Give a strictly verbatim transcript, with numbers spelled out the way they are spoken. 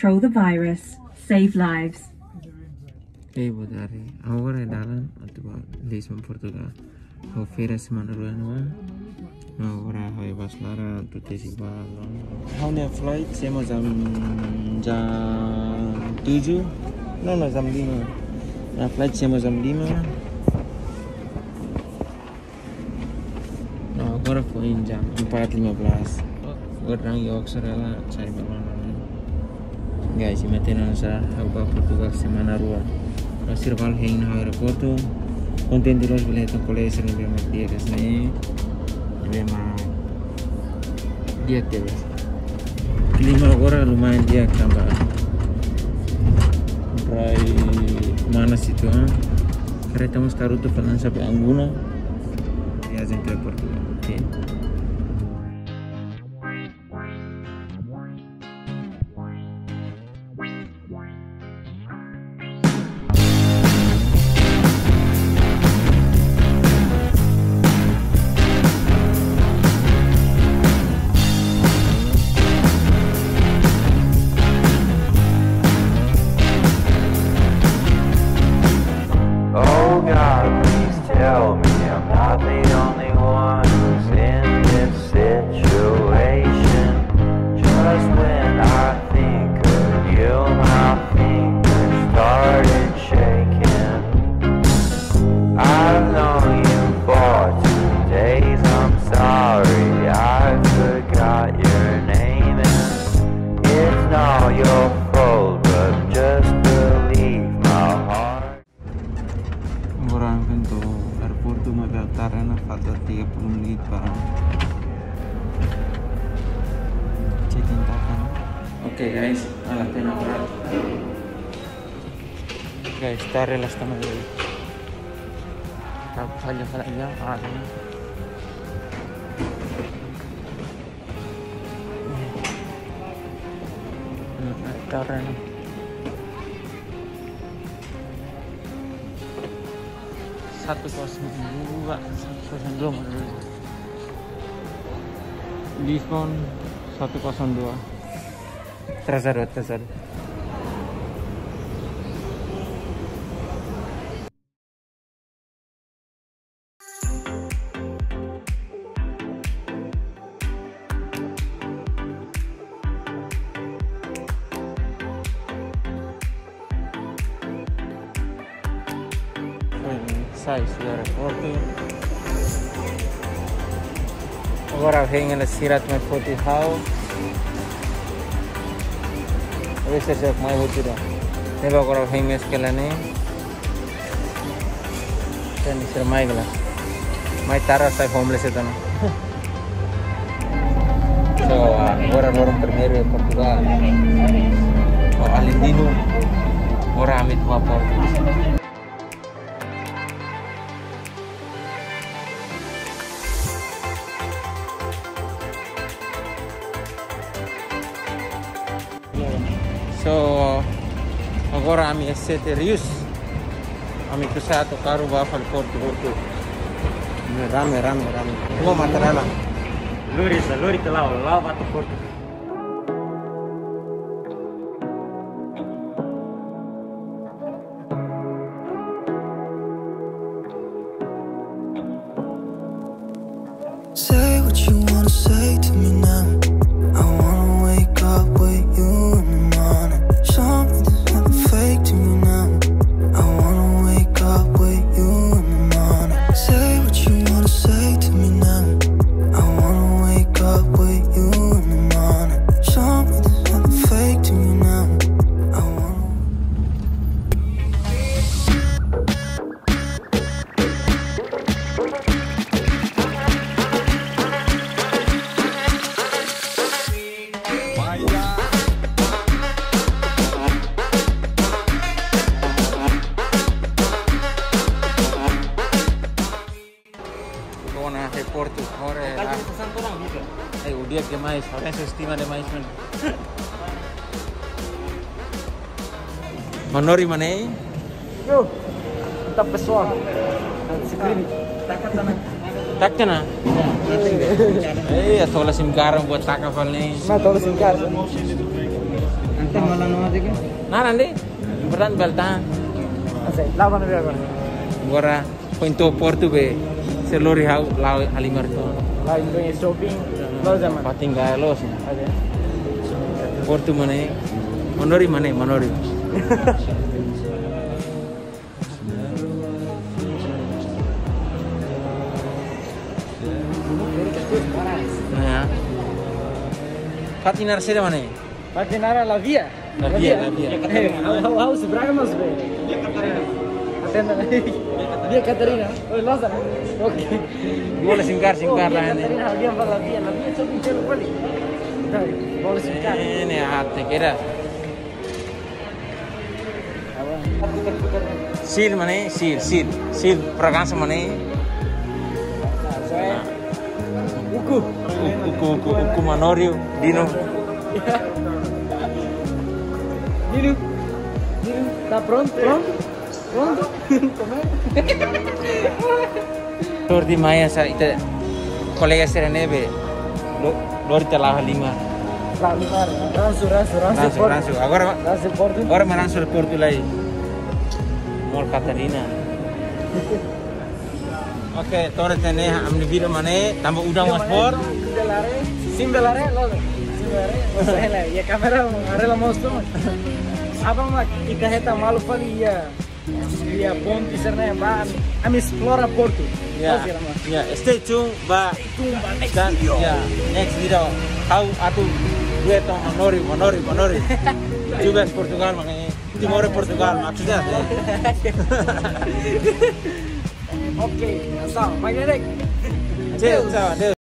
Control the virus. Save lives. Ei, boa tarde. Agora iha dalan atu ba Lisbon, Portugal. Ha'u férias semana rua ona. Agora ha'u iha bus laran atu tesi ba London. Ha'u-nia flight sei mós jam, jam tujuh. Não, não, jam lima. Ha'u-nia flight sei mós jam lima. No, agora foin jam empat lima belas. Agora daudaun iha Oxford hela, sai ba London. Guys, imi hatene ona sá, ha'u ba Portugal semana rua. Ha'u sira balu hein iha aeroportu. Kontente loos bele hetan kolega sira ne'ebé mak di'ak hanesan ne'e. Ne'ebé mak di'ak tebes. Klima agora lumayan di'ak tanba rai manas uitoan. Karreta mós tarutu fali sampai Anguna. Viajen ke Portugal. Oke. Oh God, please tell me I'm not the only one who's in this situation. Just when I think of you, my fingers started shaking. I've known you for two days, I'm sorry, I forgot your name, and it's not your fault, but just believe my heart. Agora ami foin to'o aeroportu, maibé tarde ona, falta tiga puluh menit para check-in taka ona. Oke guys, ala tena berat. Guys, tarde la está mal. Tá falha, falha, ah, hmm, tarde ona. Satu kosong dua, satu kosong dua menurut Lisbon, satu kosong dua. Atrasado, atrasado. Sai husi aeroportu. Agora vem ela sira toma foto e hau. Ese se mai hotu da. Ne'ebé agora vem mes kela ne'e. Teni sira mai kela. Mai tara sai homeless itu na. So, ah, agora loron primeiru iha Portugal. Oh, alin dinu. Agora ami to'o Portu. So, agora ami iha sete rius. Ami kusatu karu ba fali Portu, Portu. Rame, rame, rame. Uma matarala. Lori sa, lori te lau, lau ba Portu. Say what you wanna say to me now. I wanna wake up with you in the morning. Show me there's nothing fake to me now. I wanna wake up with you in the morning. Say what you wanna say to me now. I wanna wake up with you in the morning. Show me there's nothing fake to me now. I wanna Kona aeroportu, ora la. Ai, o dia que mais, parece estima demais, mano. Manori manei. Yo, tá pessoal. Se inscreve. Takkan na. Eh, atola sim karan buat taka fali. Mas atola sim karan. Tem lá no Madeira? Nada, né? Importante bele tahan. Asai, la'o ona be agora. Agora, foin to'o Portu be, sei lori ha'u la'o halimar to'o. La'o iha shopping, la'o zaman. Pating gaya los. Oke. Portu mana? Manori mana? Manori. Nah, ya. Fatin arse de mana? Fatin ara La Via. La Via, La Via. Eh, ha'u, ha'u, ha'u sei Braga, mas be. Atenda. Via Catarina. Oi, Lázaro. Oke. Bole singkar, singkar Oh, Via lah ini. Catarina, ha'u dehan ba La Via, La Via shopping center kali. Dai, bole singkar. Ini hati kira. Seal mana? Seal, seal, seal. Fragrância mana? Uku. Uku, uku, uku, uku Manório, Dino. Dino, Dino, tá pronto? Pronto? Pronto? Como é? Sorte mai hanesan ita kolega sira-ne'e be. Lo, lori ita la'o halimar. La'o halimar. Ransu, ransu, ransu Ransu, Portu. Ransu. Agora, Ransu Portu. Agora mak ransu Portu lai. Mall Catarina. Oke, to'o iha ne'e ami-nia vídeo mana, tanba udan mós boot. Sim, bele haree, loos. Sim, bele haree. Mós haree, ya kámera, haree la mós tu. Aban mak ita hetan malu fali, ya. Iha ponte sira-ne'e ba, ami esplora Portu. Ya. Oke, lama. Ya, stay tuned ba. Stay tuned ba next Dan, video. Ya, next video. Ha'u atu duetu Manório, Manório, Manório. Jubes Portugal, mana? Timor Portugal, maksudnya. Oke, so, bye, Derek. Cil, so,